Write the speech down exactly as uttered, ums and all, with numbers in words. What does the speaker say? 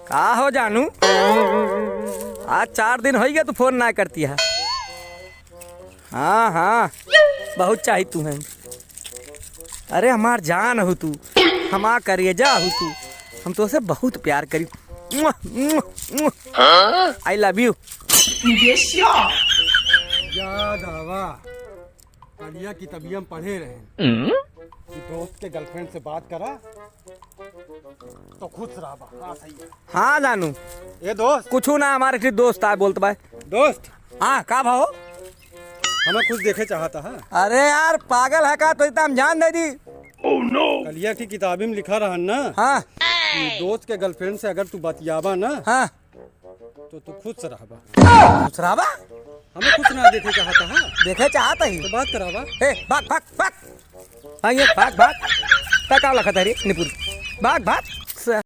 का हो जानू, आज चार दिन होइ गया तू फोन ना करती है। हाँ, हाँ, बहुत चाही तू है। अरे हमार जान हो तू, हमार करेजा हो तू, हम तोसे बहुत प्यार करी। I love you। याद आवा, कलिया किताबिया में पढ़े रहे कि दोस्त के गर्लफ्रेंड से बात करा तो खुश रहबा। हाँ, सही है। हाँ जानू। ए दोस्त। कुछ ना, हमारे एक दोस्त आए बोलत बा। दोस्त। हाँ, का भाव? हमें कुछ देखे चाहता है। अरे यार, पागल है का? तो इतना हम जान दे दी। कलिया की किताबी में लिखा रहन ना। हाँ। कि दोस्त के गर्लफ्रेंड से अगर तू बतियाबा ना। हाँ। तो तू खुश रहबा। खुश रहबा? हमें कुछ ना देखे चाहता है। देखे चाहता ही। तो बात कराबा। ए, भाग, भाग, भाग। हाँ, ये भाग, भाग। तै का लखत है रे, निपुर? भाग, भाग।